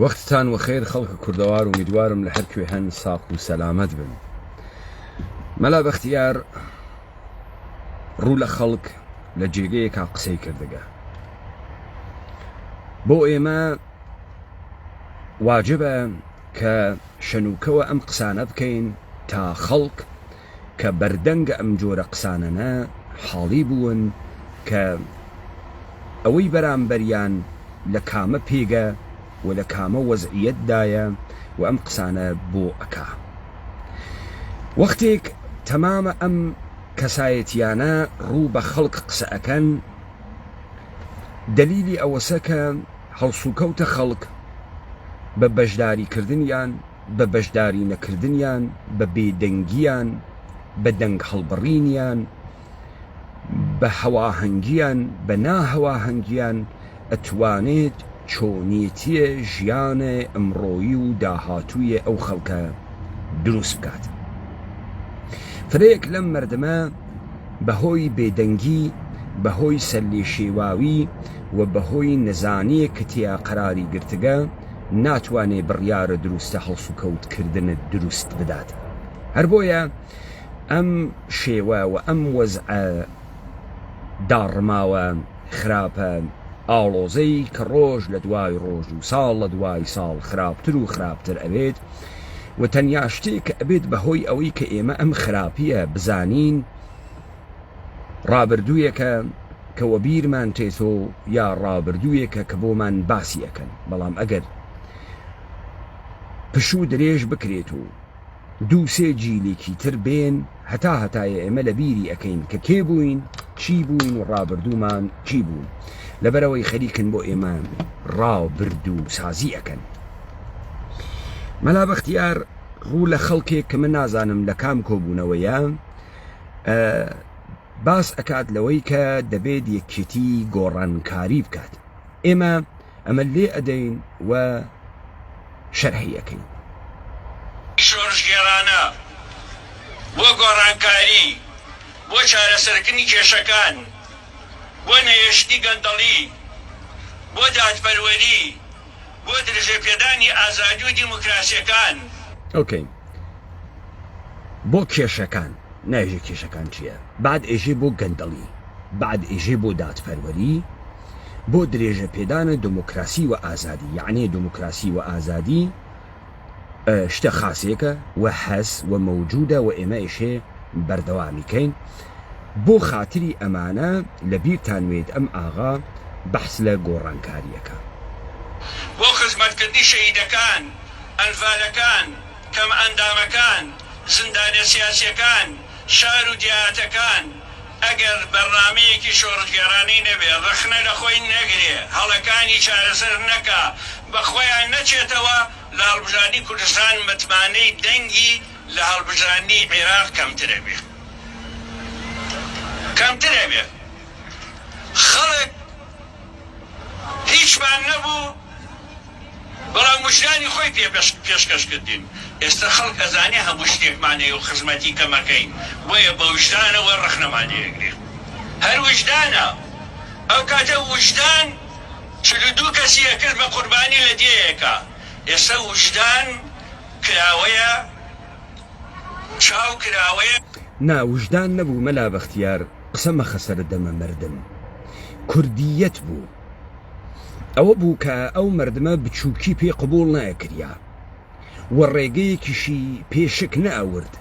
وەختتان وەخێر خەڵکە کوردەوار ئومیدوارم لە هەر کوێ هەن ساق و سەلامەت بن. مەلا بەختیار ڕوو لە خەڵک لە جێگەیەکا قسەی کردگە. بۆ ئێمە واجبە کە شەنوکەوە ئەم قسانە بکەین تا خەڵک کە بەردەنگە ئەم جۆرە قسانەنە حاڵی بوون کە ئەوەی بەرامبەریان لە کامە پێگە و لە کامە وەزعیەت دایە و ئەم قسانە بۆ ئەکا. وەختێک تەمامە ئەم کەسایەتیانە ڕوو بە خەڵک قسە ئەکەن دەلیلی ئەوەسە کە هەڵسوکەوتە خەڵک بە بەشداری کردنیان بە بەشداری نەکردنیان، بە بێدەنگیان، بە دەنگ هەڵبڕینیان، بە هەواهەنگیان، بە ناهەواهەنگیان ئەتوانێت چۆنێتیێ ژیانێ ئمڕۆیی و داهاتوویێ ئەو خەڵکە دروست بکات. فرەیەک لەم مەردمە بە هۆی بێدەنگی، بە هۆی سەرلێشێواوی و بە هۆی نەزانیێ ک تێا قەراری گرتگە، ناتوانێ بڕیارە دروستە هەڵسوکەوت کردنت دروست بدات هەر بۆیە ئەم شێوە و ئەم وەزعە داڕماوە خراپە ئاڵۆزەی کە ڕۆژ لە دوای ڕۆژ و ساڵ لە دوای ساڵ خراپتر و خراپتر ئەبێت و تەنیا شتێک کە ئەبێت بە هۆی ئەوەی کە ئێمە ئەم خراپیە بزانین ڕابردوویەکە کە وەبیرمان تێتۆ یا ڕابردوویەکە کە بۆمان باسی ئەکەن بەڵام ئەگەر پشوو درێژ بکرێت و دوو سێ جیلێکی تر بێن هەتا هەتایە ئێمە لە بیری ئەکەین کە کێ بووین چی بووین و ڕابردوومان چی بوو لەبەرئەوەی خەریکن بۆ ئێمە ڕابردوو سازی ئەکەن مەلا بەختیار ڕوو لە خەڵکێک کە من نازانم لە کام کۆبوونەوەیە باس ئەکات لەوەی کە دەبێت یەکێتی گۆڕانکاری بکات ئێمە ئەمە لێ ئەدەین و شەرحی ئەکەین. شۆڕشگێڕانە بۆ گۆڕانکاری، بۆ چارەسەرکردنی کێشەکان، بۆ نەهێشتنی گەندەڵی، بۆ دادپەروەری، بۆ درێژەپێدانی ئازادی و دیموکراسیەکان. ئۆکەی بۆ کێشەکان نایژێ کێشەکان چیە بەعد ئێژێ بۆ گەندەڵی بەعد ئێژێ بۆ دادپەروەری بۆ درێژە پێدانە دموکراسی وە ئازادی یەعنێ دموکراسی وە ئازادی شتە خاسێکە وە هەس وە مەوجودە وە ئێمە ئێشێ بەردەوامی کەین بۆ خاتری ئەمانە لە بیرتان وێت ئەم ئاغا بەحس لە گۆڕانکاریەکە. بۆ خزمەتکردنی شەهیدەکان، ئەنفالەکان، کەمئەندامەکان، زیندانیە سیاسیەکان، شار و دێهاتەکان، ئەگەر بەرنامەیەکی شۆڕشگێڕانەی نەبێ، ڕەخنە لە خۆی نەگرێ، هەڵەکانی چارەسەر نەکا، بە خۆیان نەچێتەوە، لە هەڵبژاردنی کوردستان متمانەی دەنگی لە هەڵبژاردنی عیراق کەمتر ئەبێ. کەمتر ئەبێ. خەڵک هیچمان نەبوو. بەڵام وجدانی خۆی پێ پێشکەش کردین، ئێستا خەڵک ئەزانێ هەموو شتێکمان هەیە و خزمەتی کەم ئەکەین، بۆیە بە وجدانەوە ڕەخنەمان لێ ئەگرێ. هەر وجدانە. ئەو کاتە وجدان 42 کەسی ئەکرد بە قوربانی لە دێیەکا، ئێستا وجدان کراوەیە، چاو کراوەیە. نا وجدان نەبوو مەلا بەختیار قسە مەخە سەر دەمە مردم کوردیەت بوو. ئەوە بوو کە ئەو مەردمە بچووکی پێ قبووڵ نەئەکریا و ڕێگەیەکیشی پێ شک نەئەورد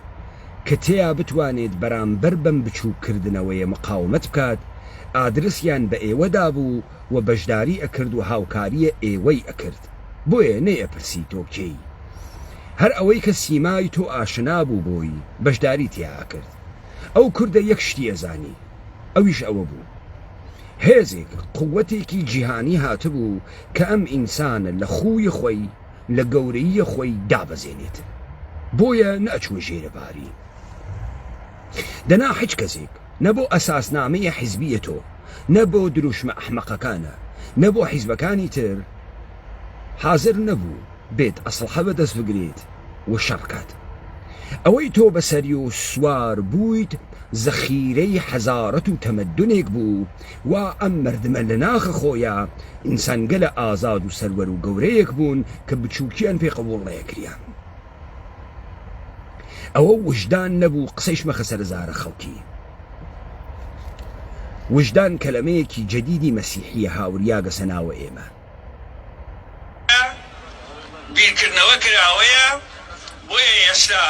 کە تێیا بتوانێت بەرامبەر بەم بچووک کردنەوەیە مقاومەت بکات، ئادرسیان بە ئێوە دابوو و بەشداری ئەکرد و هاوکارییە ئێوەی ئەکرد. بۆیە نەیئەپرسی تۆ کێی. هەر ئەوەی کە سیمای تۆ ئاشنا بوو بۆی، بەشداری تیا ئەکرد. ئەو کوردە یەک شتی ئەزانی، ئەویش ئەوە بوو. هێزێک، قووەتێکی جیهانی هاتبوو کە ئەم ئینسانە لە خووی خۆی، لە گەورەیی خۆی دابەزێنێت. بۆیە نەئەچووە ژێرە باری. دەنا حیچ کەسێک، نە بۆ ئەساسنامەی حیزبییە تۆ، نە بۆ دروشمە ئەحمەقەکانە، نە بۆ حیزبەکانی تر حازر نەبوو بێت ئەسڵحە بە دەست بگرێت و شەڕ کات. ئەوەی تۆ بەسەری و سوار بوویت. زەخیرەی حەزارەت و تەمەدونێک بوو وا ئەم مەردمە لە ناخ خۆیا ئینسانگەلە ئازاد و سەروەر و گەورەیەک بوون کە بچووکیان پێ قبوڵ نەیەکریا. ئەوە وژدان نەبوو قسەیش مەخە سەر زارە خەڵکی. وژدان کەلەمەیەکی جەدیدی مەسیحیە هاوریاگەسە ناوە ئێمە. بیرکردنەوە کراوەیە، بۆیە ئێستا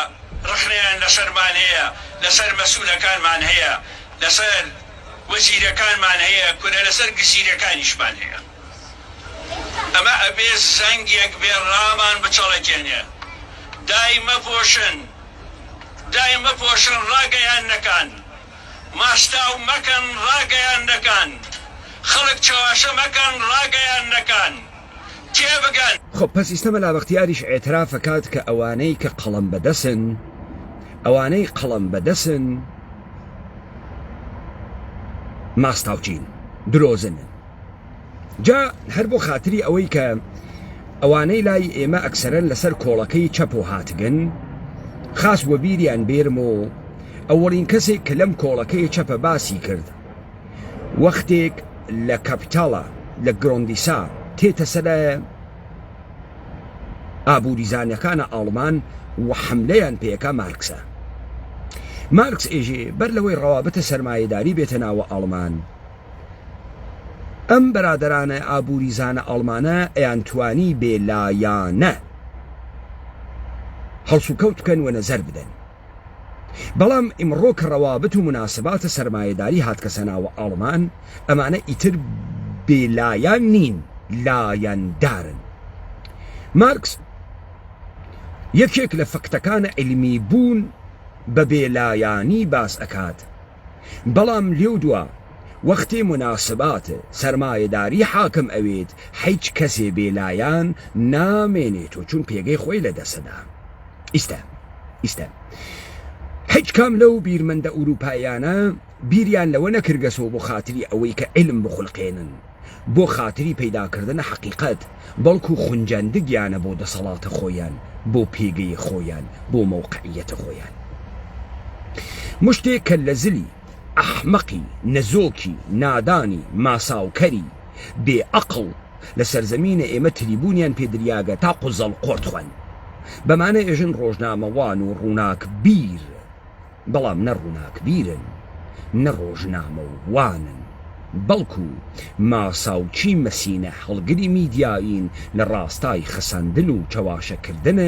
ڕەخنەیان لەسەرمان هەیە، لەسەر مەسئولەکانمان هەیە، لەسەر وەزیرەکانمان هەیە، کورە لەسەر گزیرەکانیشمان هەیە. ئەمە ئەبێ زەنگێک بێ ڕامان بچەڵەکێنێ. دای مەپۆشن، دای مەپۆشن ڕاگەیاندنەکان. ماستاو مەکەن ڕاگەیاندنەکان خەڵک چەواشە مەکەن ڕاگەیاندنەکان تێبگەن. خۆ پەس ئیستە مەلا بەختیاریش ئیعتراف ئەکات کە ئەوانەی کە قەڵەم بەدەسن ئەوانەی قەڵەم بەدەسن ماستاوچین درۆزنن. جا هەر بۆ خاتری ئەوەی کە ئەوانەی لای ئێمە ئەکسەرەن لەسەر کۆڵەکەی چەپۆ هاتگن خاس وەبیریان بێرم و ئەوەڵین کەسێک کە لەم کۆڵەکەی چەپە باسی کرد وەختێک لە کەپیتاڵە لە گرۆندیسا تێتە سەرە ئابووریزانەکانە ئاڵمان و حەملەیان پێکا مارکسە. مارکس ئێژێ بەر لەوەی ڕەوابتە سەرمایەداری بێتە ناوە ئاڵمان، ئەم بەرادەرانە ئابووریزانە ئاڵمانە ئەیانتوانی بێ لایانە هەڵسوکەوت بکەن و نەزەر بدەن. بەڵام ئیمڕۆ کە ڕەوابت و موناسباتە سەرمایەداری هاتکەسە ناوە ئاڵمان، ئەمانە ئیتر بێ لایان نین، لایەندارن. مارکس یەکێک لە فەکتەکانە عیلمی بوون بە بێ لایانی باس ئەکات. بەڵام لێو دوا وەختێ موناسبات سەرمایەداری حاکم ئەوێت حیچ کەسێ بێ لایان نامێنێتۆ چون پێگەی خۆی لە دەسەدا. ئیستە ئیستە حیچ کام لەو بیرمەندە ئوروپایانە بیریان لەوە نەکردگەسۆ بۆ خاتری ئەوەی کە عیلم بخولقێنن بۆ خاتری پەیدا کردنە حەقیقەت بەڵکو خونجاندگیانە بۆ دەسەڵاتە خۆیان، بۆ پێگەی خۆیان، بۆ مەوقعیەتە خۆیان. مشتێ کەللەزلی، ئەحمەقی، نەزۆکی، نادانی، ماساوکەری، بێ ئەقڵ لە سەرزەمینە ئێمە تریبونیان پێ دریاگە تا قوزەڵقۆرت خوەن. بەمانە ئێژن ڕۆژنامەوان و ڕووناکبیر. بەڵام نە ڕووناکبیرن، نە ڕۆژنامەوانن، بەڵکو ماساوچی مەسینە هەڵگری میدیایین لە ڕاستای خەساندن و چەواشەکردن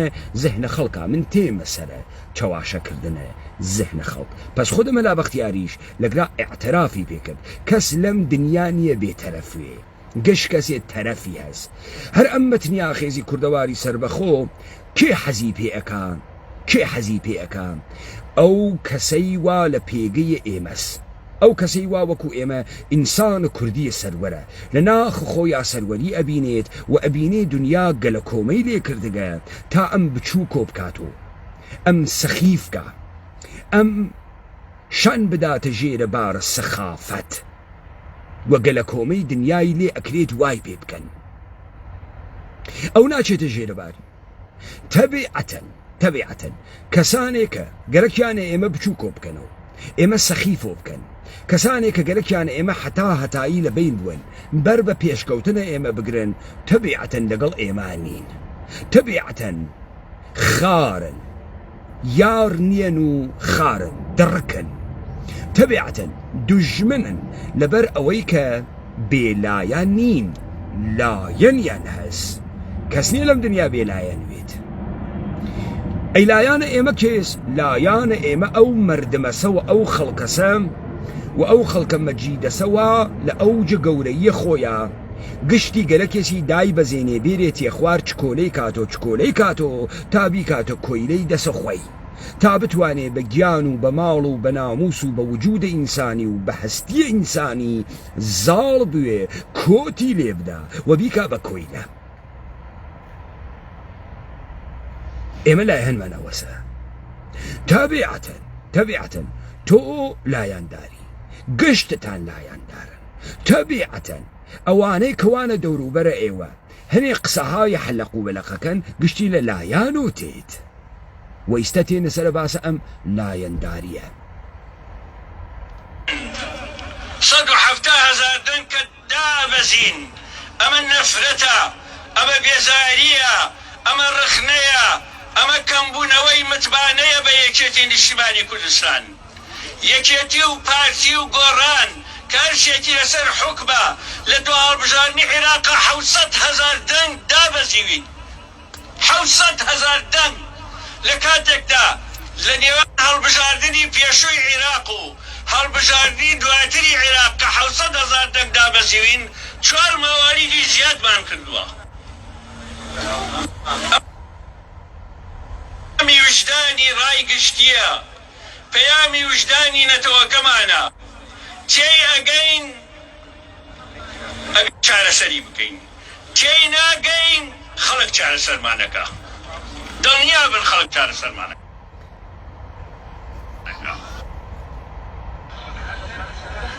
زهنە خەڵکا من تێمە سەرە چەواشەکردن زهنە خەڵک پەس خودە مەلا بەختیاریش لەگرا ئیعترافی پێ کرد کەس لەم دنیا نیە بێ تەرەف وێ گشت کەسێ تەرەفی هەس هەر ئەم مەتنیاخێزی کوردەواری سەربەخۆ کێ حەزی پێ ئەکا کێ حەزی پێ ئەکا ئەو کەسەی وا لە پێگەی ئێمەس ئەو کەسەی وا وەکو ئێمە ئینسان کوردیە سەروەرە لە ناخ خۆیا سەروەری ئەبینێت و ئەبینێ دنیا گەلەکۆمەی لێ کردگە تا ئەم بچوکۆ بکاتۆ ئەم سەخیف کا ئەم شان بداتە ژێرە بارە سەخافەت و گەلەکۆمەی دنیای لێ ئەکرێت وای پێ بکەن ئەو ناچێتە ژێرە باری تەبیعەتەن تەبیعەتەن کەسانێک کە گەرەکیانە ئێمە بچووکۆ بکەنەوە ئێمە سەخیفۆ بکەن کەسانێک کە گەرەکیانە ئێمە حتا هەتایی لە بین بوون بەر بە پێشکەوتنە ئێمە بگرن تەبیعەتەن لەگەڵ ئێمە نین تەبیعەتەن خارن یار نیەن و خارن، دڕکن، تەبیعەتەن دوژمنن لەبەر ئەوەی کە بێ لایەن نین، لایەنیان هەس، کەس نیە لەم دنیا بێ لایەن بێت. ئەی لایانە ئێمە کێس؟ لایانە ئێمە ئەو مەردمەسە و ئەو خەڵکەسە و ئەو خەڵکە مەجیدەسە وا لە ئەوج گەورەییە خۆیا گشتی گەلەکێسی دای بەزێنێ بێرێ تێخوار چکۆلەی کاتۆ چکۆلەی کاتۆ تا بیکاتە کۆیلەی دەسە خوەی تا بتوانێ بە گیان و بە ماڵ و بە ناموس و بە وجودە ئینسانی و بە هەستیە ئینسانی زاڵ بوێ کۆتی لێ بدا و بیکا بە کۆیلە. ئێمە لایەنمان ئەوەسە تەبیعەتەن تەبیعەتەن تۆ لایەنداری گشتتان لایەندارن تەبیعەتەن ئەوانەی کەوانە دەوروبەرە ئێوە هەنێ قسەهای حەلەق و بەلەقەکەن گشتی لە لایان و تێت وەیستە تێنە سەرە باسە ئەم لایەنداریە. 170 هەزار دەنگ کە دابەزین، ئەمە نەفرەتە، ئەمە بێزارییە، ئەمە ڕەخنەیە، ئەمە کەمبوونەوەی متمانەیە بە یەکێتی نیشتیمانی کوردستان. یەکێتی و پارتی و گۆڕان کە هەرسێکی لەسەر حوکمە، لە دوا هەڵبژاردنی عیراقا 700 هەزار دەنگ دابەزیوین. 700 هەزار دەنگ! لە کاتێکدا لە نێوان هەڵبژاردنی پێشووی عیراق و هەڵبژاردنی دواتری عیراق کە 700 هەزار دەنگ دابەزیوین، چوار ماواریدی زیادمان کردووە. پەیامی ویژدانی ڕای گشتییە، پەیامی ویژدانی نەتەوەکەمانە. تێی ئەگەین ئەبێ چارەسەری بکەین. تێی ناگەین خەڵک چارەسەرمان ئەکا. دڵنیابن خەڵک چارەسەرمان ئەکا.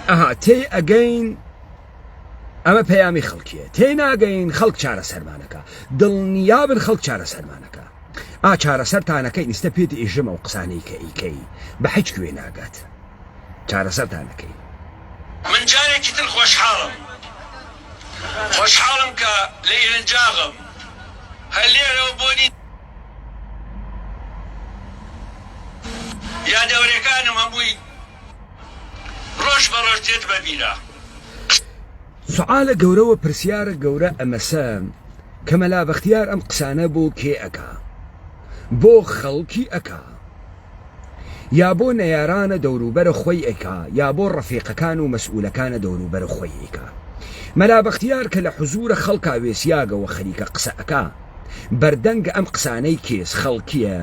ئەها تێی ئەگەین ئەمە پەیامی خەڵکیە تێی ناگەین خەڵک چارەسەرمان ئەکا دڵنیابن خەڵک چارەسەرمان ئەکا ئا چارەسەرتانەکەین ئیستە پێت ئێژم ئەو قسانەی کە ئەیکەی بە حیچ کوێ ناگات چارەسەرتان ئەکەین. من جارێکی تر خۆشحاڵم خۆشحاڵم کە لە ئیرنجاغم هەر لێرەوە بۆنی یادەوەریەکانم هەمووی ڕۆژ بە ڕۆژ دێت بە بیرا. سوعالە گەورە و پرسیارە گەورە ئەمەسە کە مەلا بەختیار ئەم قسانە بۆ کێ ئەکا؟ بۆ خەڵکی ئەکا؟ یا بۆ نەیارانە دەوروبەرە خۆی ئەیکا یا بۆ ڕەفیقەکان و مەسئولەکانە دەوروبەرە خۆی ئەیکا؟ مەلا بەختیار کە لە حزوورە خەڵکا وێسیاگە و خەریکە قسە ئەکا بەردەنگ ئەم قسانەی کێس خەڵکیە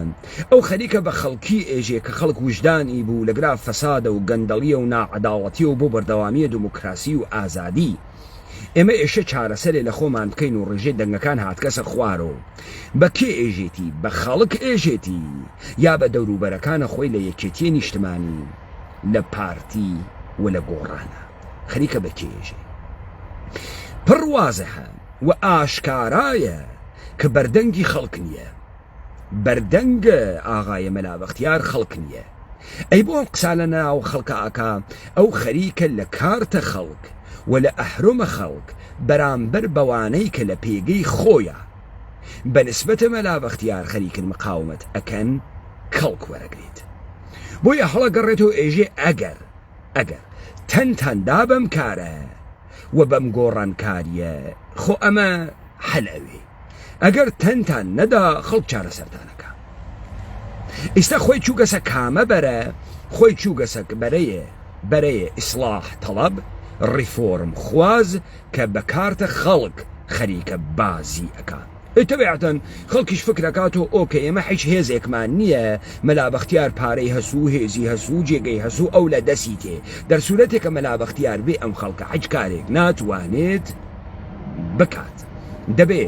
ئەو خەریکە بە خەڵکی ئێژێ کە خەڵک وژدان ی بوو لەگرا فەسادە و گەندەڵیە و ناعەداڵەتیە و بۆ بەردەوامیە دموکراسی و ئازادی ئێمە ئێشێ چارەسەرێ لە خۆمان بکەین و ڕێژەی دەنگەکان هاتگەسە خوارۆ بە کێ ئێژێتی بە خەڵک ئێژێتی یا بە دەوروبەرەکانە خۆی لە یەکێتیە نیشتمانی لە پارتی و لە گۆڕانە خەریکە بە کێ ئێژێ پڕ وازحە و ئاشکارایە کە بەردەنگی خەڵک نیە. بەردەنگ ئاغایە مەلا بەختیار خەڵک نیە ئەی بۆ ئەم قسانە ناو خەڵکا ئەکا ئەو خەریکە لە کارتە خەڵک و لە ئەهرۆمە خەڵک بەرامبەر بەوانەی کە لە پێگەی خۆیا بە نسبەتە مەلا بەختیار خەریکن مقاومەت ئەکەن کەڵک وەرەگرێت بۆیە هەڵەگەڕێتەوە ئێژێ ئەگەر ئەگەر تەنتان دا بەم کارە و بەم گۆڕانکاریە خۆ ئەمە حەل ئەوێ. ئەگەر تەنتان نەدا خەڵک چارەسەرتان ئەکا. ئیستا خۆی چووگەسە کامە بەرە؟ خۆی چووگەسە بەرەێ بەرەێ ئیسڵاح تەڵەب، ڕیفۆرم خواز کە بە کارتە خەڵک خەریکە بازی ئەکا. ئێ تەبیعەتەن خەڵکیش فکر ئەکاتۆ ئۆکەی ئێمە حیچ هێزێکمان نییە مەلا بەختیار پارەی هەس و هێزی هەس و جێگەی هەس و ئەو لە دەسی تێ دەرسورەتێ کە مەلا بەختیار بێ ئەم خەڵکە حیچ کارێک ناتوانێت بکات. دەبێ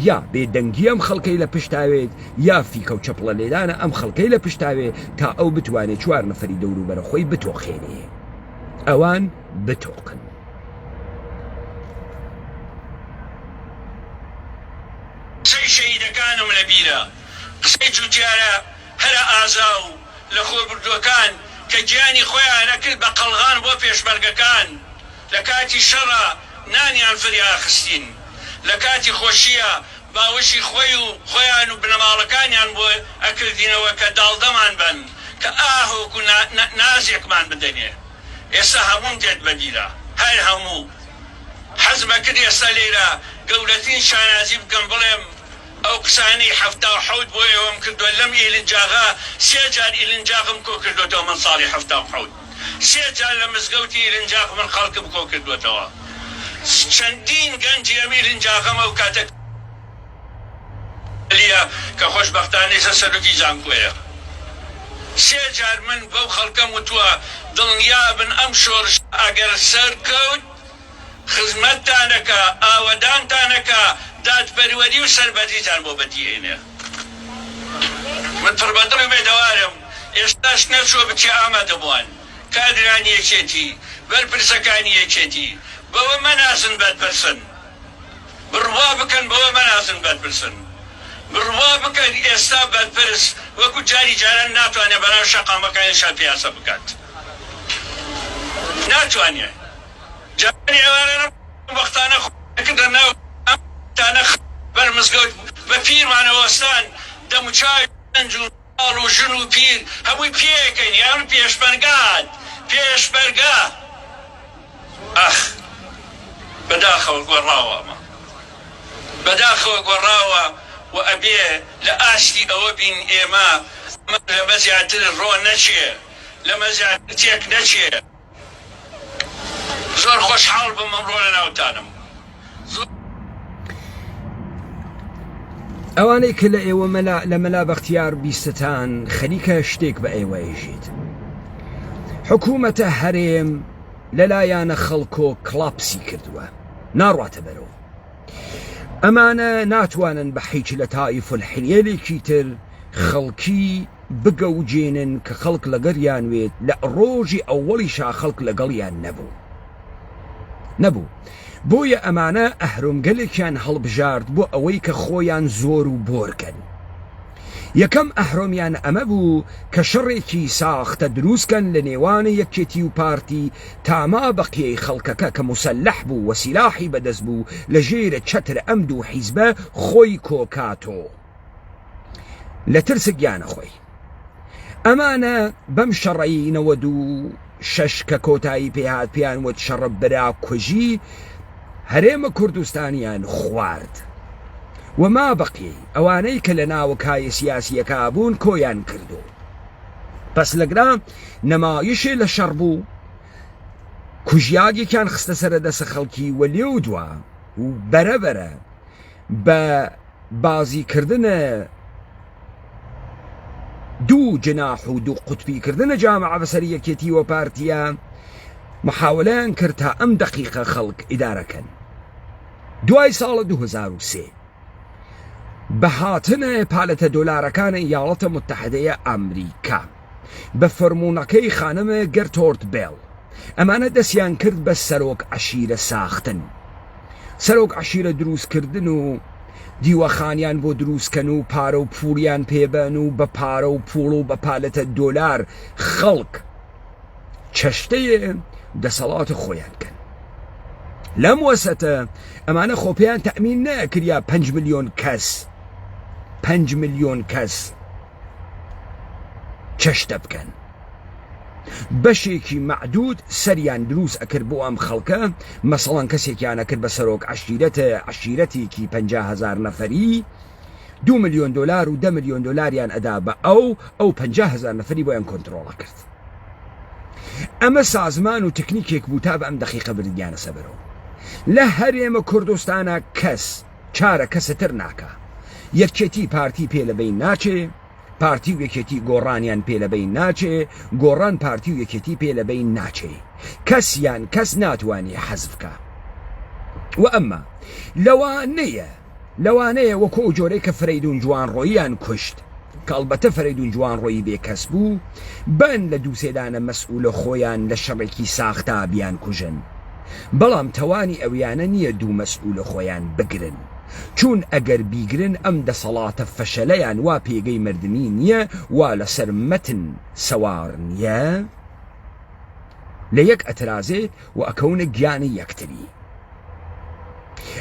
یا بێدەنگی ئەم خەڵکەی لە پشتاوێت یا فیکە و چەپڵە لێدانە ئەم خەڵکەی لە پشتاوێ تا ئەو بتوانێ چوار نەفەری دەوروبەرە خۆی بتۆقێنێ ئەوان بتۆقن. قسەی شەهیدەکانم لە بیرە، قسەی جوتیارە هەرە ئازا و لەخۆبردووەکان کە گیانی خۆیان ئەکرد بە قەڵغان بۆ پێشمەرگەکان، لە کاتی شەڕا نانیان فریا ئەخستین، لە کاتی خۆشییا باوەشی خۆی و خۆیان و بنەماڵەکانیان بۆ ئەکردینەوە کە داڵدەمان بەن، کە ئاهۆک و نازێکمان بدەنێ. ئێستا هەمووم دێت بە بیرا، هەر هەموو. حەزم ئەکرد ئێستا لێرە گەورەترین شانازی بکەم بڵێم ئەو قسانەی 77 بۆ ئێوەم کردووە لەم ئیلنجاغە سێ جار ئیلنجاغم کۆ کردۆتەوە من ساڵی 77 سێ جار لە مزگەوتی ئیلنجاغ من خەڵکم کۆ کردووەتەوە چەندین گەنجی ئەم ئیلنجاغەم ئەو کاتە لیە کە خۆشبەختانە ئێستا سەرۆکی زانکۆیە سێ جار من بەو خەڵکەم وتووە دڵنیابن ئەم شۆڕشە ئەگەر سەرکەوت خزمەتتان ئەکا، ئاوەدانتان ئەکا، دادپەروەری و سەربەرزیتان بۆ بەدی ئێنێ. من پڕ بە دڵ ئومێدەوارم ئێستاش نەچووە بچێ ئامادەبووان، کادرانی یەکێتی، بەرپرسەکانی یەکێتی، بەوە مەناسن بەرپرسن. بڕوا بکەن بەوە مەناسن بەرپرسن. بڕوا بکەن ئێستا بەرپرس وەکو جاری جاران ناتوانێ بەناو شەقامەکانی شار پیاسە بکات. ناتوانێ. جارانی ئێوارانە بەختانە خۆ کردە ناو ئەم تانە بەر مزگەوت بە پیرمانە وەستان دەموچاوی گەنج و منداڵ و ژن و پیر هەمووی پێکەنی ئەمن پێشمەرگە هات پێشمەرگە ئاخ بەداخەوە گۆڕاوە ئەمە بەداخەوە گۆڕاوە و ئەبێ لە ئاستی ئەوە بین ئێمە ئەمە لەمە زیاتر ڕۆ نەچێ لەمە زیاتر تێک نەچێ. زۆر خۆشحاڵ بووم ئەمڕۆ لە ناوتانم. ئەوانەی کە لە ئێوە مەلا لە مەلا بەختیار بیستتان خەریکە شتێک بە ئێوە ئێژێت. حکوومەتە هەرێم لەلایانە خەڵکۆ کڵاپسی کردووە ناڕاتە بەرەوە. ئەمانە ناتوانن بە حیچ لە تایف الحیەلێکی تر خەڵکی بگەوجێنن کە خەڵک لەگەریان وێت لە ڕۆژی ئەوەڵیشا خەڵک لەگەڵیان نەبوو نەبوو بۆیە ئەمانە ئەهرۆمگەلێکیان هەڵبژارد بۆ ئەوەی کە خۆیان زۆر و بۆرکەن یەکەم ئەهرۆمیان ئەمە بوو کە شەڕێکی ساختە دروستکەن لە نێوان یەکێتی و پارتی تاما بەقیەی خەڵکەکە کە موسەلەح بوو و سیلاحی بەدەست بوو لە ژێر چەتر ئەم دوو حیزبە خۆی کۆکاتۆ. لە ترس گیانە خۆی. ئەمانە بەم شەڕەی 96 کە کۆتایی پێهات پێیان وت شەڕە برا کوژی هەرێمە کوردستانیان خوارد و ما بەقی ئەوانەی کە لە ناوە کایە سیاسیەکە بوون کۆیان کردو پس لەگرا نەمایشێ لە شەڕ بوو کوژیاگێکیان خستە سەرە دەسە خەڵکی و لێو دوا و بەرە بەرە بە بازی کردن دوو جناح و دوو قوتبی کردن جامعە بەسەر یەکێتی و پارتیە محاولەیان کرد تا ئەم دەقیقە خەڵک ئیدارەکەن دوای ساڵە 2003 بە هاتنە پالەتە دۆلارەکانە ئیاڵەتە متحدەیە ئەمریکا بە فەرموونەکەی خانمە گەرتۆرت بێڵ ئەمانە دەستیان کرد بە سەرۆک عەشیرە ساختن سەرۆک عەشیرە دروست کردن و دیوەخانیان بۆ دروست کەن و پارە و پوڵیان پێبەن و بە پارە و پوڵ و بە پالەتە دۆلار خەڵک چەشتەیە دەسەڵات خۆیان کەن لەم وەسەتە ئەمانە خۆپیان تەمین نەکریا 5 میلیۆن کەس 5 میلیۆن کەس چەشتە بکەن بەشێکی مەعدود سەریان دروست ئەکرد بۆ ئەم خەڵکە، مەسەڵەن کەسێکیان ئەکرد بە سەرۆک عەشیرەت، عەشیرەتێکی 50 هەزار نەفەری، 2 ملیۆن دۆلار و 10 ملیۆن دۆلاریان ئەدا بە ئەو، ئەو 50 هەزار نەفەری بۆیان کۆنترۆڵ ئەکرد. ئەمە سازمان و تکنیکێک بوو تا بە ئەم دەقیقە بردیانە سەبەرەوە. لە هەرێمە کوردستانە کەس چارە کەسە تر ناکا. یەکێتی پارتی پێ لە بەین ناچێ، پارتی و یەکێتی گۆڕانیان پێ لە بەین ناچێ، گۆڕان پارتی و یەکێتی پێ لە بەین ناچێ. کەس یان کەس ناتوانێ حەزف کا. وە ئەمما لەوانەیە لەوانەیە وەکو ئەو جۆرەی کە فەرەیدون جوانڕۆییان کوشت کە ئەڵبەتە فەرەیدون جوانڕۆیی بێ کەس بوو بەن لە دوو سێ دانە مەسئولە خۆیان لە شەڕێکی ساختا بیانکوژن بەڵام تەوانی ئەویانە نییە دوو مەسئولە خۆیان بگرن. چوون ئەگەر بیگرن ئەم دەسەڵاتە فەشەلەیان وا پێگەی مەردمی نیە وا لەسەر مەتن سوار نیە لە یەک ئەترازێت و ئەکەونە گیانی یەکتری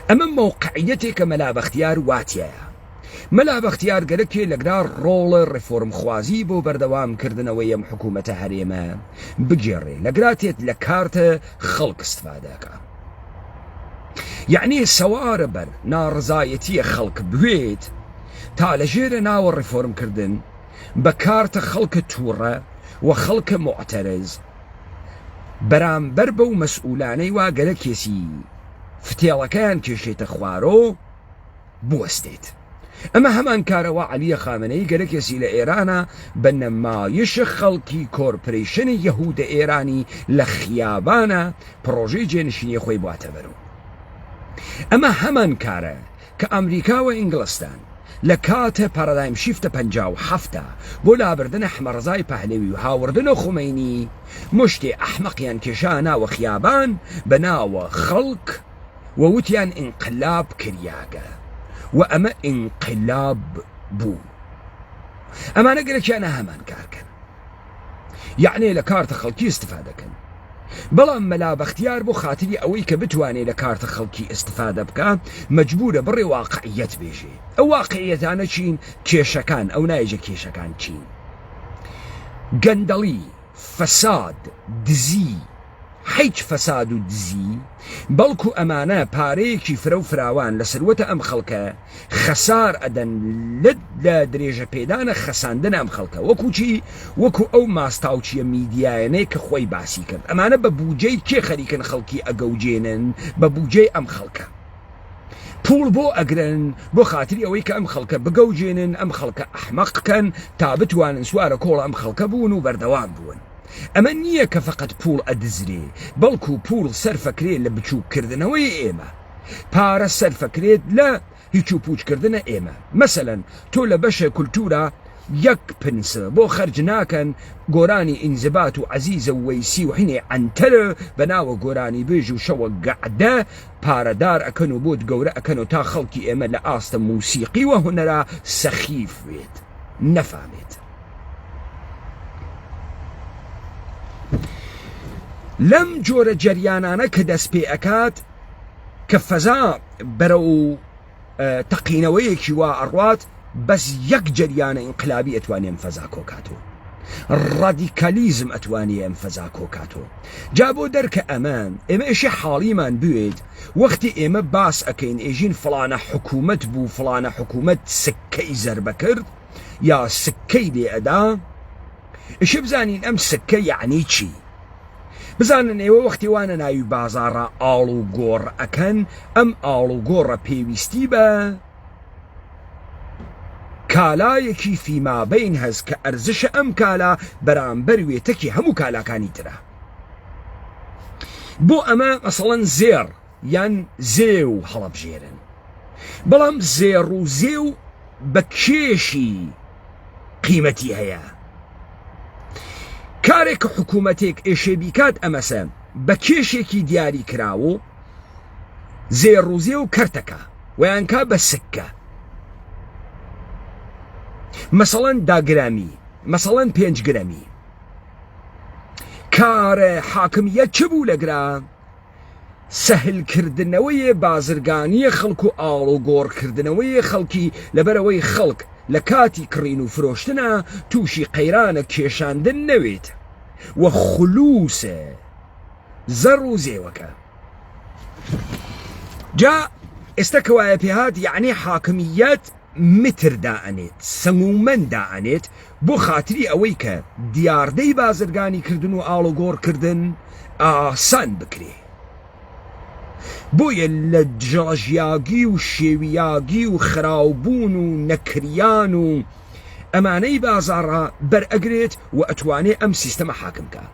ئەمە مەوقعیەتێکە مەلا بەختیار واتیایە مەلا بەختیار گەرەکێ لەگرا ڕۆڵە ڕێفۆرمخوازی بۆ بەردەوام کردنەوەی ئەم حکوومەتە هەرێمە بگێڕێ لەگرا تێت لە کارتە خەڵک استفادەکا. یەعنی سوارە بەر ناڕەزایەتیە خەڵک بوێت تا لە ژێرە ناوە ڕیفۆرم کردن بە کارتە خەڵکە توڕە و خەڵکە موعتەرز بەرامبەر بەو مەسئولانەی وا گەرەکێسی فتێڵەکەیان کێشێتە خوارۆ بوەستێت. ئەمە هەمان کارە وا عەلیە خامنەیی گەرەکێسی لە ئێرانە بە نەمایش خەڵکی کۆرپرەیشنی یەهودە ئێرانی لە خیابانە پڕۆژەی جێنشینی خۆی بواتە بەرو. ئەمە هەمان کارە کە ئامریکا و ئینگلستان لە کاتە پارادایم شیفتە 57 بۆ لابردنە حمەڕەزای پەهلەوی و هاوردنە خومەینی مشتێ ئەحمەقیان کێشا ناوە خیابان بە ناوە خەڵک و وتیان ئینقلاب کریاگە و ئەمە ئینقلاب بوو. ئەمانە گەرەکیانە هەمان کار کەن. یەعنێ لە کارتە خەڵکی ئیستفادە کەن. بەڵام مەلا بەختیار بۆ خاتری ئەوەی کە بتوانێ لە کارتە خەڵکی ئیستفادە بکا مەجبورە بڕێ واقعیەت بێژێ. ئەو واقعیەتانە چین؟ کێشەکان، ئەو نایژە کێشەکان چین؟ گەندەڵی، فەساد، دزی، حیچ فەساد و دزی، بەڵکو ئەمانە پارەیەکی فرە و فراوان لە سروەتە ئەم خەڵکە خەسار ئەدەن لە لە درێژە پێدانە خەساندنە ئەم خەڵکە وەکو چی؟ وەکو ئەو ماستاوچیە میدیایەنەی کە خۆی باسی کرد ئەمانە بە بوجەی کێ خەریکن خەڵکی ئەگەوجێنن بە بوجەی ئەم خەڵکە. پوڵ بۆ ئەگرن بۆ خاتری ئەوەی کە ئەم خەڵکە بگەوجێنن ئەم خەڵکە ئەحمەق کەن تا بتوانن سوارە کۆڵ ئەم خەڵکە بوون و بەردەوام بوون ئەمە نییە کە فەقەت پوڵ ئەدزرێ بەڵکو پوڵ سەرفەکرێ لە بچوک کردنەوەی ئێمە پارە سەرفەکرێت لە هیچ و پوچ کردنە ئێمە مەسەلەن تۆ لە بەشە کولتورا یەک پنس بۆ خەرج ناکەن گۆرانی ئینزبات و عەزیزە و وەیسی و حینێ عەنتەر بە ناوە گۆرانیبێژ و شەوە گەعدە پارەدار ئەکەن و بۆت گەورە ئەکەن و تا خەڵکی ئێمە لە ئاستە موسیقی و هونەرا سەخیف بێت نەفامێت. لەم جۆرە جەریانانە کە دەست پێ ئەکات کە فەزا بەرەو تەقینەوەیەکی وا ئەڕوات بەس یەک جەریانە ئینقلابی ئەتوانێ ئەم فەزا کۆکاتۆ ڕادیکالیزم ئەتوانێ ئەم فەزا کۆکاتۆ جا بۆ دەرکە ئەمە ئێمە ئێشێ حاڵیمان بوێت وەختی ئێمە باس ئەکەین ئێژین فڵانە حکوومەت بوو فڵانە حکوومەت سکەی زەربە کرد یا سکەی لێ ئەدا ئێشێ بزانین ئەم سکە یەعنی چی بزانن ئێوە وەختی وانە ناوی بازاڕا ئاڵ و گۆڕ ئەکەن ئەم ئاڵ و گۆڕە پێویستی بە کالایەکی فیمابەین هەس کە ئەرزشە ئەم کالا بەرامبەر وێتەکی هەموو کالاکانی ترە بۆ ئەمە مەسەڵەن زێڕ یان زێو هەڵەبژێرن بەڵام زێڕ و زێو بە کێشی قیمەتی هەیە کارێک کە حکوومەتێک ئێشێ بیکات ئەمەسە بە کێشێکی دیاری کراوە زێڕ و زێو کەرتەکە ویانکا بە سکە مەسەڵەن داگرامی مەسەڵەن پێنج گرەمی کارە حاکمیە چ بوو لەگرا سەهلکردنەوەی بازرگانییە خەڵک و ئاڵوگۆڕکردنەوەی خەڵکی لەبەرئەوەی خەڵک لە کاتی کڕین و فرۆشتنا تووشی قەیرانە کێشاندن نەوێت و خلووس زەڕ و زێوەکە جا ئێستا کەوایە پێهات یەعنی حاکمییەت متر دائەنێت، سەنگومەن دائەنێت بۆ خاتری ئەوەی کە دیاردەی بازرگانی کردن و ئاڵوگۆڕ کردن ئاسان بکرێ. بۆیە لە ژڵەژیاگی و شێویاگی و خراوبوون و نەکریان و ئەمانەی بازاڕا بەرئەگرێت و ئەتوانێ ئەم سیستەمە حاکم کا.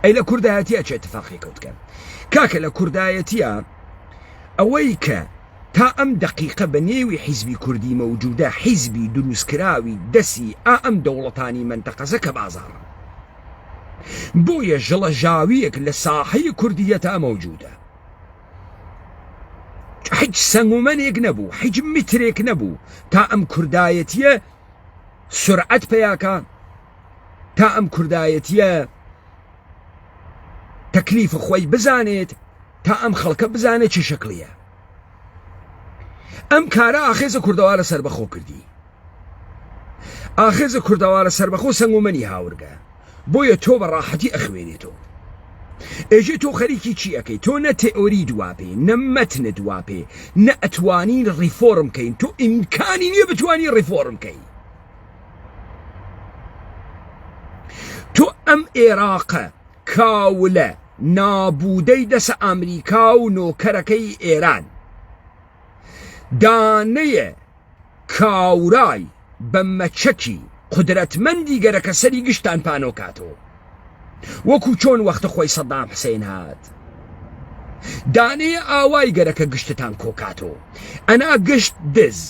ئەی لە کوردایەتیا چ ئتفاقێ کەوتگە؟ کاکە لە کوردایەتیا ئەوەی کە تا ئەم دەقیقە بە نێوی حیزبی کوردی مەوجودە حیزبی دروستکراوی دەسی ئا ئەم دەوڵەتانی مەنتەقەسە کە بازاڕن. بۆیە ژڵەژاویەک لە ساحەی کوردیەتا مەوجودە. حیچ سەنگومەنێک نەبوو، حیچ مترێک نەبوو تا ئەم کوردایەتیە سورعەت پەیاکا، تا ئەم کوردایەتیە تەکلیف خۆی بزانێت، تا ئەم خەڵکە بزانێت چ شکڵیە. ئەم کارە ئاخێزە کوردەوارە سەربەخۆ کردی. ئاخێزە کوردەوارە سەربەخۆ سەنگومەنی هاورگە. بۆیە تۆ بە ڕاحەتی ئەخوێنێتۆ. ئێژێ تۆ خەریکی چی ئەکەی؟ تۆ نە تئۆریت واپێ، نە مەتنت واپێ، نە ئەتوانی ڕیفۆرم کەین. تۆ ئیمکانی نییە بتوانی ڕیفۆرم کەی. تۆ ئەم ئێراقە کاولە نابودەی دەسە ئامریکا و نۆکەرەکەی ئێران دانەیە کاورای بە مەچەکی قودرەتمەندی گەرەکە سەری گشتان پانۆ کاتۆ وەکو چۆن وەختە خۆی سەدام حسین هات دانەیە ئاوای گەرەکە گشتتان کۆکاتۆ ئەنا گشت دز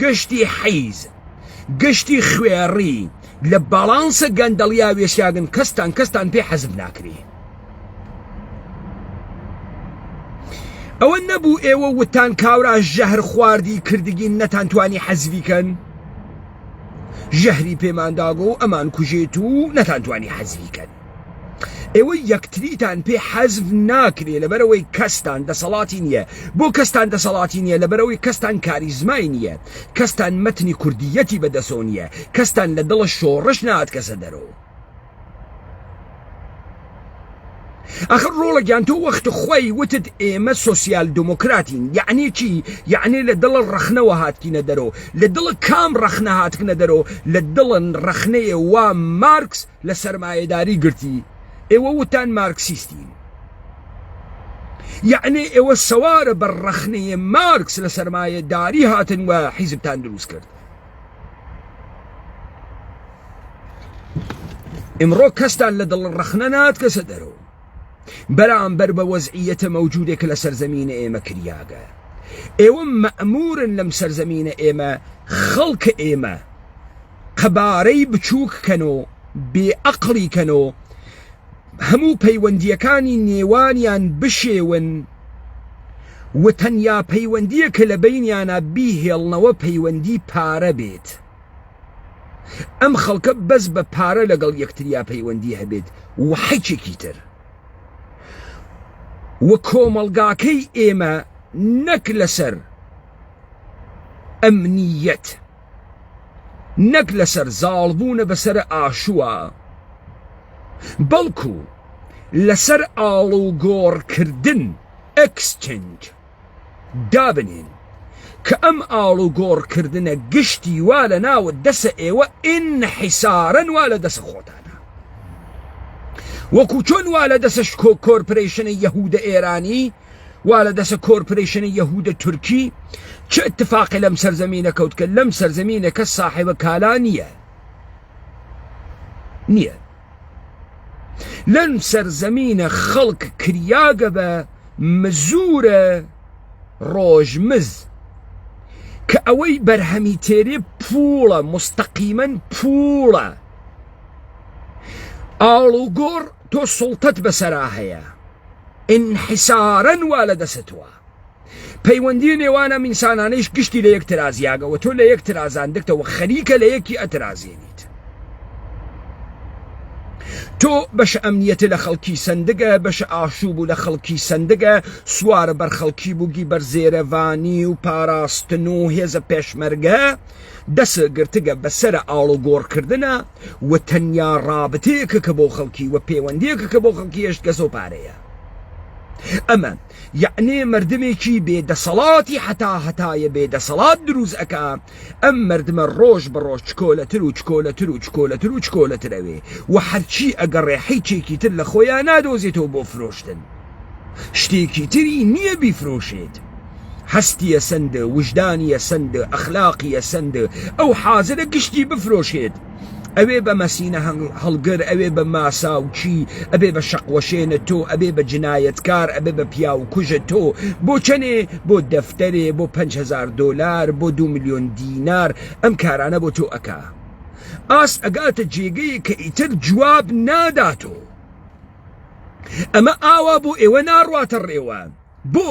گشتی حیز گشتی خوێڕی لە باڵانسە گەندەڵیا وێشیاگن کەستان کەستان پێ حەزب ناکرێ ئەوە نەبوو ئێوە وتان کاورا ژەهر خواردی کردگین نەتان توانی حەزبی کەن ژەهری پێمانداگۆ و ئەمان کوژێت و نەتان توانی حەزبی کەن. ئێوە یەکتریتان پێ حەزف ناکرێ لەبەرئەوەی کەستان دەسەڵاتی نییە. بۆ کەستان دەسەڵاتی نییە؟ لەبەرئەوەی کەستان کاریزمای نییە، کەستان مەتنی کوردییەتی بەدەسۆ نییە، کەستان لە دڵە شۆڕش ناتکەسە دەرۆ. ئەخر ڕۆڵە گیان تۆ وەخت خۆی وتت ئێمە سۆسیال دموکراتین یەعنی چی؟ یەعنی لە دڵ ڕەخنەوە هاتکینە دەرۆ. لە دڵ کام ڕەخنە هاتکنە دەرۆ؟ لە دڵن ڕەخنەیە وا مارکس لە سەرمایەداری گرتی ئێوە وتان مارکسیستین یەعنی ئێوە سوارە بەر ڕەخنەیە مارکس لە سەرمایەداری هاتن و حیزبتان دروست کرد. ئمڕۆ کەستان لە دڵ ڕەخنە ناتکەسە دەرەوە بەرامبەر بە وەزعیەتە مەوجودێک لە سەرزەمینە ئێمە کریاگە ئێوە مەئمورن لەم سەرزەمینە ئێمە خەڵکە ئێمە قەبارەی بچووک کەن و بێ ئەقڵی کەن و هەموو پەیوەندییەکانی نێوانیان بشێون و تەنیا پەیوەندییە کە لە بەینیانا بیهێڵنەوە پەیوەندی پارە بێت. ئەم خەڵکە بەس بە پارە لەگەڵ یەکتریا پەیوەندی هەبێت و حیچێکی تر. و کۆمەڵگاکەی ئێمە نەک لەسەر ئەمنییەت، نەک لەسەر زاڵبوونە بەسەر ئاشووە، بەڵکو لەسەر ئاڵوگۆڕکردن، Exchange، دابنێن، کە ئەم ئاڵوگۆڕکردنە گشتی وا لە ناوت دەسە ئێوە ئینحیسارەن وا لە دەسە خۆتانە. وەکو چۆن وا لە دەسە کۆرپرەیشنە یەهودە ئێرانی، وا لە دەسە کۆرپرەیشنە یەهودە تورکی چ اتفاقی لەم سەرزەمینە کەوت کە لەم سەرزەمینە کەس ساحێبە کالا نییە نییە لەم سەرزەمینە خەڵک کریاگە بە مزورە ڕۆژمز کە ئەوەی بەرهەمی تێرێ پوڵە مستەقیمەن پوڵە ئاڵوگۆڕ تۆ سوڵتەت بەسەرا هەیە ئینحیسارەن وا لە دەسە تۆە. پەیوەندی نێوان ئەم ئینسانانەیش گشتی لە یەک ترازیاگە و تۆ لە یەک ترازاندگتە و خەریکە لە یەکی ئەترازێنیت. تۆ بەشە ئەمنیەتە لە خەڵکی سەندگە، بەشە ئاشوب و لە خەڵکی سەندگە، سوارە بەر خەڵکی بووگی بەر زێرەڤانی و پاراستن و هێزە پێشمەرگە، دەس گرتگە بەسەرە ئاڵوگۆڕکردنە و تەنیا ڕابتەیەکە کە بۆ خەڵکی و پێوەندیەکە کە بۆ خەڵکی هێشتگەسەو پارەیە. ئەمە یەعنێ مەردمێکی بێ دەسەڵاتی هەتا هەتایە بێ دەسەڵات دروست ئەکا، ئەم مەردمە ڕۆژ بە ڕۆژ چکۆلەتر و چکۆلەتر و چکۆلەتر و چکۆلەتر ئەوێ و هەرچی ئەگەڕێ حیچێکی تر لە خۆیا نادۆزێتەوە بۆ فرۆشتن. شتێکی تری نییە بیفرۆشێت. هەستیە سەند، وژدانیە سەند، ئەخلاقیە سەند، ئەو حازرە گشتی بفرۆشێت. ئەوێ بە مەسینە هەڵگر، ئەوێ بە ماساوچی، ئەبێ بە شەقوەشێنە تۆ، ئەبێ بە جنایەتکار، ئەبێ بە پیاوکوژە تۆ. بۆ چەنێ؟ بۆ دەفتەرێ، بۆ 5000 دۆلار، بۆ دوو ملیۆن دینار، ئەم کارانە بۆ تۆ ئەکا. ئاست ئەگاتە جێگەیەک کە ئیتر جواب ناداتۆ. ئەمە ئاوا بۆ ئێوە ناڕواتە ڕێوە. بۆ؟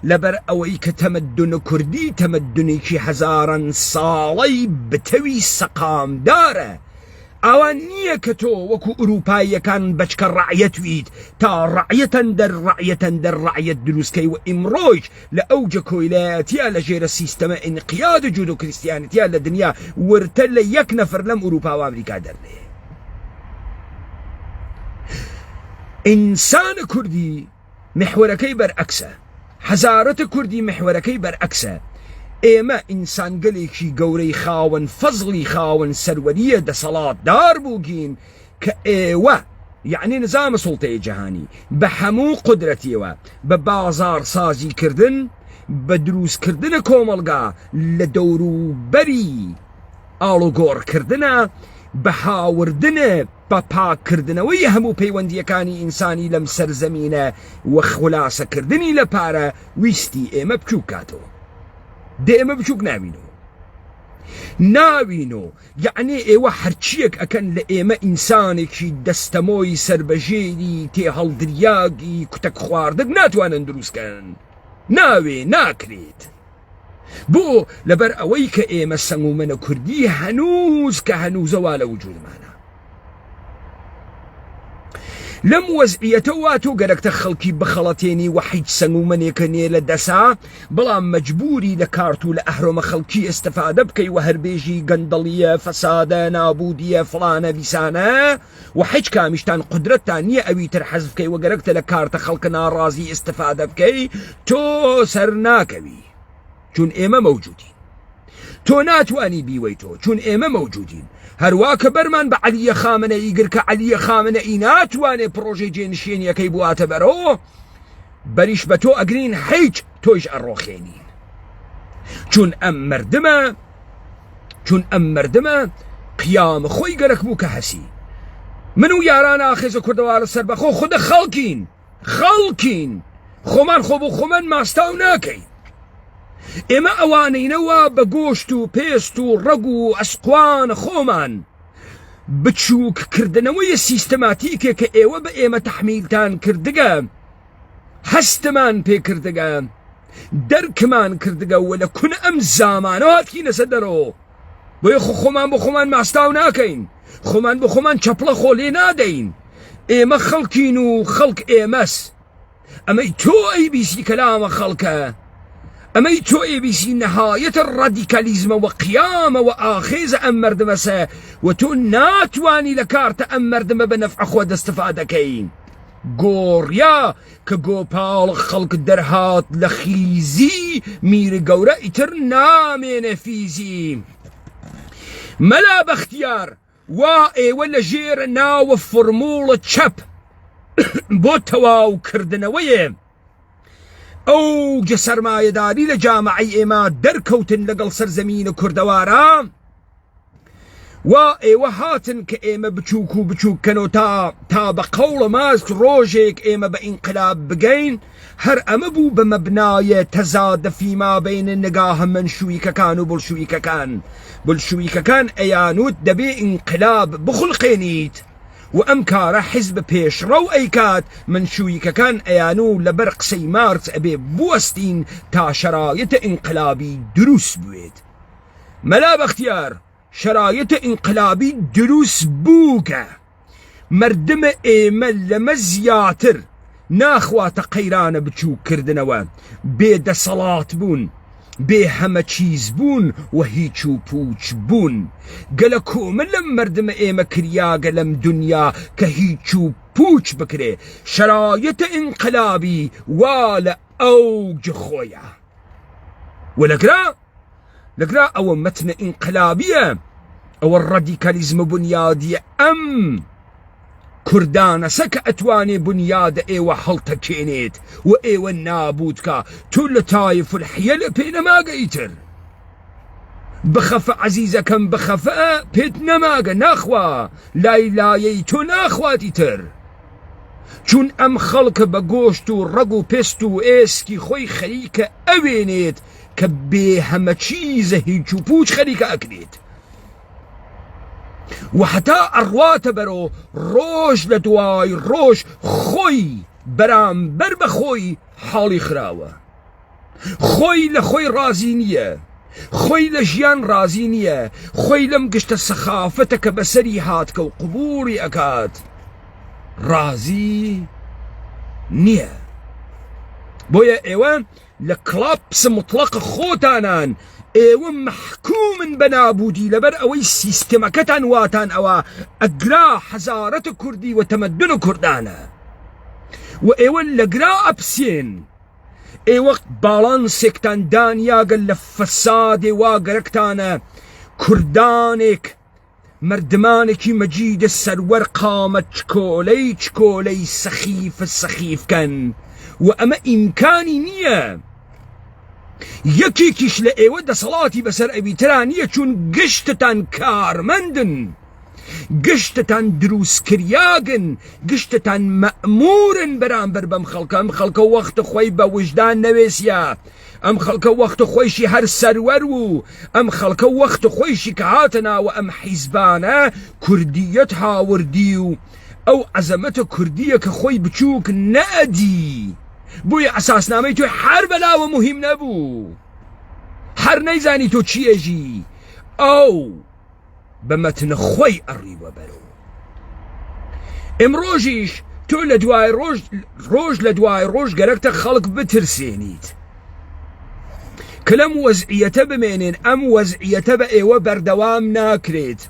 لەبەر ئەوەی کە تەمەدون کوردی تەمەدونێکی هەزاران ساڵەی بتەوی سەقامدارە. ئاوا نییە کە تۆ وەکو ئورووپاییەکان بەچکە ڕەعیەت ویت تا ڕەعیەتەن دەر ڕەعیەتەن دەر ڕەعیەت دروست کەی و ئیمڕۆیش لە ئەوجە کۆیلایەتیا لە ژێرە سیستەمە ئینقیاد جودۆ کریستیانیتیا لە دنیا ورتە لە یەک نەفەر لەم ئورووپا و ئامریکا دەرنێ. ئینسان کوردی میحوەرەکەی بەرئەکسە. حەزارەت کوردی میحوەرەکەی بەرئەکسە. ئێمە ئینسانگەلێکی گەورەی خاوەن فەزڵی خاوەن سەروەرییە دەسەڵاتدار بووگین کە ئێوە یەعنی نزام سوڵتەی جەهانی بە هەموو قودرەتیەوە بە بازاڕسازی کردن بە دروست کردن کۆمەڵگا لە دەوروبەری ئاڵوگۆڕ کردنە بە هاوردن بە پاک کردنەوەی هەموو پەیوەندیەکانی ئینسانی لەم سەرزەمینە و خولاسە کردنی لە پارە ویستی ئێمە بچوک کاتەوە دە ئێمە بچوک ناوینەوە ناوینۆ یەعنی ئێوە هەرچیەک ئەکەن لە ئێمە ئینسانێکی دەستەمۆی سەربەژێری تێهەڵدریاگی کوتەک خواردگ ناتوانن دروست کەن ناوێ ناکرێت بۆ لەبەر ئەوەی کە ئێمە سەنگ و مەنە کوردی هەنووز کە هەنووزە وا لە وجودمانە. لەم وەزعیەتە وا تۆ گەرەکتە خەڵکی بخەڵەتێنی وە حیچ سەنگ و مەنێکە نیە لە دەسا بەڵام مەجبوری لە کارت و لە ئەهرۆمە خەڵکی ئێستفادە بکەی وە هەر بێژی گەندەڵیە فەسادە نابودیە فڵانە بیسانە وە حیچ کامیشتان قودرەتتان نیە ئەوی تر حەزف کەی وە گەرەکتە لە کارتە خەڵکە ناڕازی ئێستفادە بکەی تۆ سەر ناکەوی. چون ئێمە مەوجودین تۆ ناتوانی بیوەی تۆ چون ئێمە مەوجودین هەروا کە بەرمان بە عەلیە خامنەئی گر کە عەلیە خامنەئی ناتوانێ پڕۆژەی جێنشێنیەکەی بواتە بەرەوە بەریش بە تۆ ئەگرین حیچ تۆیش ئەڕۆخێنین چون ئەم مردمە چون ئەم مردمە قیام خۆی گەرەک بوو کە هەسی من و یاران ئاخێزە کوردەوارە سەربەخۆ خودە خەڵکین خەڵکین خۆمان خۆ بۆ خۆمان ماستاو ناکەین ئێمە ئەوانەینەوە بە گۆشت و پێست و ڕەگ و ئەسقوان خۆمان بچووک کردنەوەی سیستەماتیکێک کە ئێوە بە ئێمە تەحمیلتان کردگە هەستمان پێکردگە دەرکمان کردگە و لە کون ئەم زامانە هاتینەسە دەرەوە بۆیە خۆ خۆمان بۆ خۆمان ماستاو ناکەین خۆمان بۆ خۆمان چەپڵە خۆ لێ نادەین ئێمە خەڵکین و خەڵک ئێمەس ئەمەی تۆ ئەیبیسی کەلامە خەڵکە ئەمەی تۆ ئێبیسی نەهایەتە ڕادیکالیزمە وە قیامە وە ئاخێزە ئەم مردمەسە و تۆ ناتوانی لە کارتە ئەم مردمە بە نەفع خۆ دەستفادەکەین گۆڕیا کە گۆپاڵ خەڵک دەرهات لە خیزی میر گەورە ئیتر نامێنێ فیزی مەلا بەختیار وا ئێوە لە ژێر ناوە فڕموڵە چەپ بۆ تەواو کردنەوەیێ ئەو جە سەرمایەداری لە جامعەی ئێمە دەرکەوتن لەگەڵ سەرزەمینە کوردەوارە وا ئێوە هاتن کە ئێمە بچووک و بچووک کەنۆ تا تا بە قەوڵە ماست ڕۆژێک ئێمە بە ئینقلاب بگەین هەر ئەمە بوو بە مەبنایە تەزادە فیما بین نگاهە مەنشویکەکان و بڵشویکەکان بلشویکەکان ئەیانوت دەبێ ئینقلاب بخولقێنیت و ئەم کارە حیزب پێشڕەو ئەیکات مەنشویکەکان ئەیانو لەبەر قسەی مارکس ئەبێ بوەستین تا شەرایتە ئینقلابی دروست بوێت مەلا بەختیار شەرایت ئینقلابی دروس بووگە مەردم ئێمە لەمە زیاتر ناخواتە قەیرانە بچووک کردنەوە بێ دەسەڵات بوون بێ هەمە چیز بوون و هیچ و پوچ بوون گەلە کۆمە لەم مەردمە ئێمە کریاگە لەم دنیا کە هیچ و پوچ بکرێ شەرایت ئینقلابی وا لە ئەوج خۆیە و لەگرا لەگرا ئەوە مەتنە ئینقلابیە ئەوە ڕەدیکالیزمە بنیادیە ئەم کوردانەسە کە ئەتوانێ بنیادە ئێوە هەڵتەکێنێت و ئێوە نابوت کا تۆ لە تایف الحیل پێ نەماگە ئیتر بخەفە عەزیزەکەم بخەفە پێت نەماگە ناخوا لای لایەی تۆ ناخوات ئیتر چون ئەم خەڵکە بە گۆشت و ڕەگ و پێست و ئێسکی خۆی خەریکە ئەوێنێت کە بێ هەمەچیزە هیچ و پوچ خەریکە ئەکرێت و هەتا ئەڕواتە بەرۆ ڕۆژ لە دوای ڕۆژ خۆی بەرامبەر بە خۆی حاڵی خراوە خۆی لە خۆی ڕازی نییە خۆی لە ژیان ڕازی نییە خۆی لەم گشتە سەخافەتە کە بەسەری هاتکە و قبوڵی ئەکات ڕازی نییە بۆیە ئێوە لە کڵاپس مطلق خۆتانان ئێوە مەحکومن بە نابودی لەبەر ئەوەی سیستمەکەتان واتان ئەوە ئەگرا حەزارەت کوردی و تەمەدن کوردانە و ئێوە لەگرا ئەپسێن ئێوە باڵانسێکتان دانیاگە لە فەسادێ وا گەرەکتانە کوردانێک مردمانێکی مەجیدە سەروەر قامەت چکۆلەی چکۆلەی سەخیف سەخیف کەن و ئەمە ئیمکانی نییە یەکێکیش لە ئێوە دەسەڵاتی بەسەر ئەویترا نییە چون گشتتان کارمەندن گشتتان دروستکریاگن گشتتان مەئمورن بەرامبەر بەم خەڵکە ئەم خەڵکە وەخت خۆی بە وژدان نەوێسیا ئەم خەڵکە وەخت خۆیشی هەر سەروەر و ئەم خەڵکە وەخت خۆیشی کە هاتە ناوە ئەم حیزبانە کوردیەت هاوردی و ئەو عەزەمەتە کوردیە کە خۆی بچووک نەئەدی بۆیە ئەساسنامەی تۆی هەر بەلاوە موهیم نەبوو هەر نەیزانی تۆ چی ئەژی ئەو بە مەتنە خۆی ئەڕیوە بەرەو ئمڕۆژیش. تۆ لە دوای ڕۆژ ڕۆژ لە دوای ڕۆژ گەرەکتە خەڵک بترسێنیت کە لەم وەزعیەتە بمێنێن ئەم وەزعیەتە بە ئێوە بەردەوام ناکرێت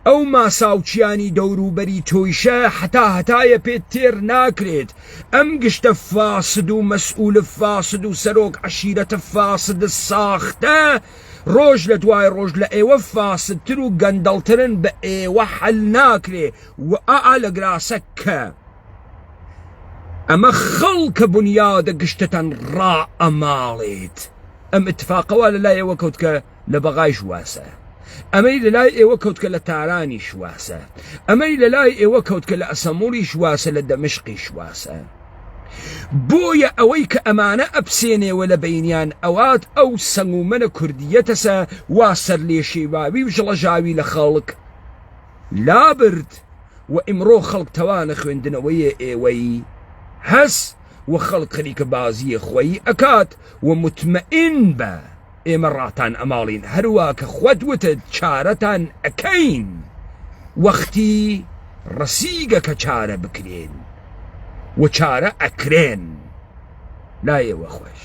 ئەو ماساوچیانی دەوروبەری تۆیشە هەتا هەتایە پێت تێر ناکرێت ئەم گشتە فاسد و مەسئول فاسد و سەرۆک عەشیرەتە فاسد ساختە ڕۆژ لە دوای ڕۆژ لە ئێوە فاسدتر و گەندەڵترن بە ئێوە حەل ناکرێ و ئا لە گراسە کە ئەمە خەڵکە بنیادە گشتتان ڕائەماڵێت ئەم اتفاقەوە لە لای ئێوە کەوت کە لە بەغایش واسە ئەمەی لە لای ئێوە کەوت کە لە تارانیش واسە ئەمەی لە لای ئێوە کەوت کە لە ئەسەموڵیش واسە لە دەمشقیش واسە بۆیە ئەوەی کە ئەمانە ئەپسێنێوە لە بەینیان ئەوات ئەو سەنگ و مەنە کوردیەتەسە وا سەرلێشێواوی و ژڵەژاوی لە خەڵک لابرد و ئیمڕۆ خەڵک تەوانە خوێندنەوەیێ ئێوەی هەس و خەڵک خەریکە بازیێ خوەی ئەکات و موتمەئین بە ئێمە ڕاتان ئەماڵین هەروا کە خوەت وتت چارەتان ئەکەین وەختی ڕەسیگە کە چارە بکرێن و چارە ئەکرێن لای ئێوە خوەش.